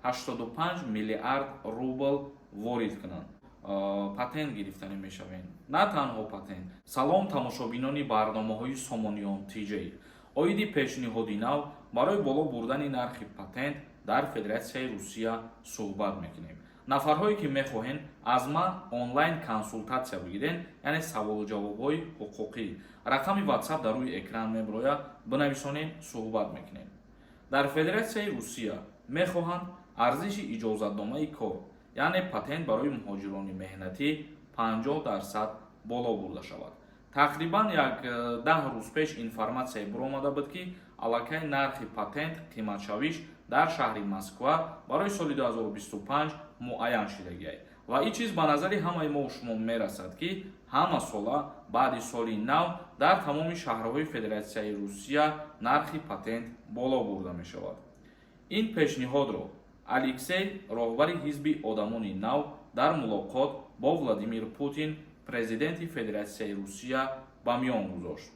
85 миллиард рубл ворид кунанд. Патент гирифтанӣ мешавем, на танҳо патент. Салом, тамошобинони барномаҳои Сомониён ТЖ. Оиди пешниҳоди нав барои боло бурдани нархи патент дар Федератсияи Русия суҳбат мекунем. Нафарҳое, ки мехоҳед аз ман онлайн консултатсия бигирен, яъне саволу ҷавобҳои ҳуқуқӣ, рақами WhatsApp дар рӯи экран мебирояд, бинависонед, суҳбат мекунем. Дар Федератсияи Русия мехоҳанд арзиши иҷозатномаи кор, яъне патент, барои муҳоҷирони меҳнатӣ 50% боло бурда шавад. Тақрибан як 10 рӯз пеш информатсияе буромада буд, ки аллакай нархи патент қиматшавиш дар шаҳри Москва барои соли 2025 муайян шудагиай. Ва ин чиз ба назари ҳамаи мо шумо мерасад, ки ҳама сола баъди соли нав дар тамоми шаҳрҳои Федератсияи Русия нархи патент боло бурда мешавад. Ин пешниҳодро Алексей, роҳбари ҳизби Одамони нав, дар мулоқот бо Владимир Путин, президенти Федератсияи Русия, ба миён гузошт.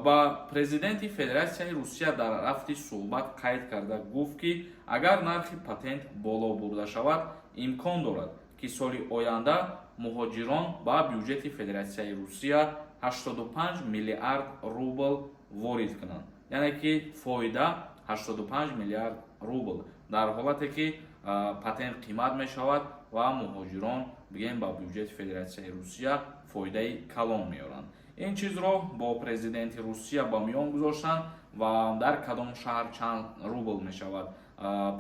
Ба президенти Федератсияи Русия дар рафти суҳбат қайд карда гуфт, ки агар нархи патент боло бурда шавад, имкон дорад, ки соли оянда муҳоҷирон ба бюҷети Федератсияи Русия 85 миллиард рубл ворид кунанд, яъне ки фоида 85 миллиард рубл, дар ҳолате ки патент қимат мешавад ва муҳоҷирон, бигем, ба бюҷети Федератсияи Русия фоидаи калон меоранд. Ин чизро бо президенти Русия ба миён гузоштанд ва дар кадом шаҳр чанд рубл мешавад,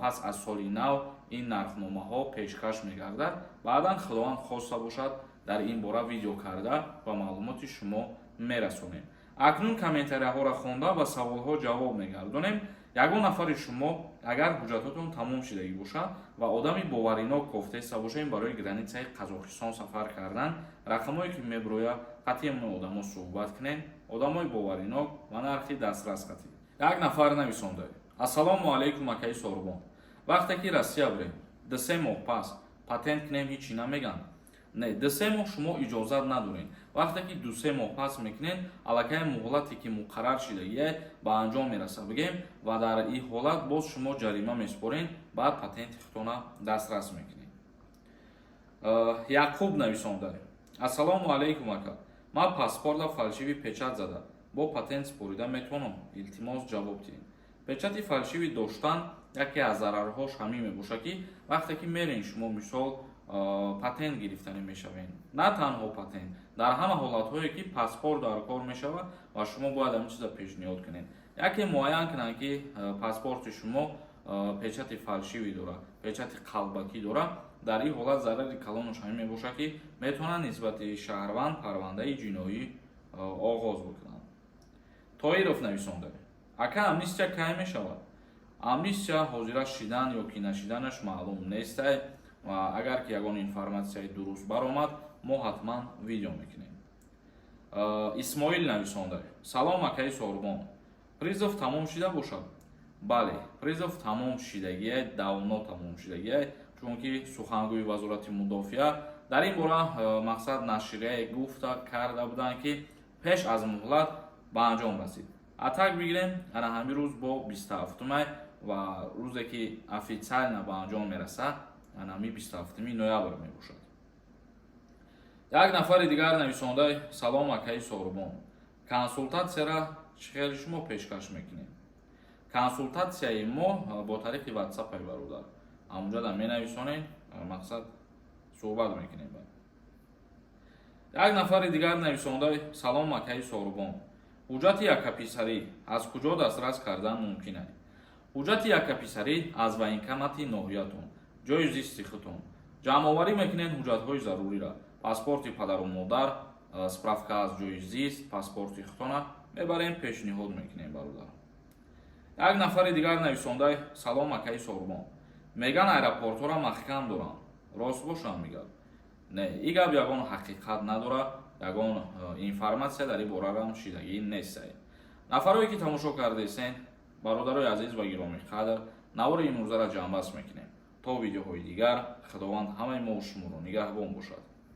пас аз соли нав ин нархномаҳо пешкаш мегардад. Баъдан, Худованд хоста бошад, дар ин бора видео карда ба маълумоти шумо мерасонем. Акнун комментарияҳоро хонда, ба саволҳо ҷавоб мегардонем. Ягон нафари шумо агар ҳуҷҷатотон тамом шидагӣ бошад ва одами боваринок кофтеста бошем барои границаи Қазоқистон сафар кардан, рақамҳое ки мебирояд, қатъиян одамо суҳбат кунем, одамои боваринок ва нархи дастрас қатъӣ. Як нафар нависонда: «Ассалому алайкум, акаи Сорбон. Вақте ки Россия бирем, 2-3 моҳ пас патент кунем, ҳичи намеган?» Не, 2-3 моҳ шумо иҷозат надоред. Вақте ки 2-3 моҳ пас мекунед, аллакай муҳлате, ки муқаррар шидагие, ба анҷом мерасад, бигем, ва дар ин ҳолат боз шумо ҷарима месупоред, баъд патенти худтона дастрас мекунед. Яқуб нависонда: «Ассалому алайкум, ака. Ман паспорта фальшивый печать зада бо патент супорида метавонам? Илтимос, ҷавоб диҳед». Печати фальшивый доштан яке аз зарарҳош ҳамин мебошад, ки вақте ки мерен шумо, мисол, патент гирифтанӣ мешавед, на танҳо патент, дар ҳама ҳолатҳое, ки паспорт дар кор мешавад ва шумо бояд ҳамин чиза пешниҳод кунед, яке муайян кунанд, ки паспорти шумо печати фальшивый дорад, печати қалбакӣ дорад. Дар ин ҳолат зарари калонаш ҳамин мебошад, ки метавонанд нисбати шаҳрванд парвандаи ҷиноӣ оғоз бикунанд. Тоиров нависонда: «Ака, амнистия кай мешавад?» Амнистия ҳозира шидан ё ки нашиданаш маълум нестай ва агар ки ягон информатсияи дуруст баромад, мо ҳатман видео мекунем. Исмоил нависонда: «Салом, акаи Сорбон. Призыв тамом шида бошад?» Бале, призыв тамом шидагиай, давно тамом шидагиай, чунки сухангӯи Вазорати мудофиа дар ин бора, мақсад, нашрияе гуфта карда буданд, ки пеш аз муҳлат ба анҷом расид. А так бигирем, ана ҳамин рӯз бо 27-май ва рӯзе, ки официально ба анҷом мерасад, анами 27-ми ноябр мебошад. Як нафари дигар нависонда: «Салом, акаи Сорбон. Консултатсияра чӣ хеле шумо пешкаш мекунед?» Консултатсияи мо бо тариқи WhatsApp ай, бародар, ҳамунҷода менависонед, мақсад, суҳбат мекунем. Як нафари дигар нависонда: «Салом, акаи Сорбон. Ҳуҷҷати яккаписарӣ аз куҷо дастрас кардан мумкин аст?» Ҳуҷҷати яккаписарӣ аз военкомати ноҳиятон, ҷои зисти худтон ҷамъоварӣ мекунед. Ҳуҷҷатҳои заруриро, паспорти падару модар, справка аз ҷои зист, паспорти худтона мебарем, пешниҳод мекунем, бародар. Як нафари дигар нависонда: «Салом, акаи Сорбон. Меган, аэропортҳоро маҳкам доранд, рост бошам?» Мегӯяд. Не, и гап ягон ҳақиқат надорад, ягон информатсия дар ин борарам шидагӣ нестай. Нафарое, ки тамошо кардесен, бародарои азиз ва гиромиқадр, навори имрӯзаро ҷамъбаст мекунем. То видеоҳои дигар, Худованд ҳамаи мо шуморо нигаҳбон бошад.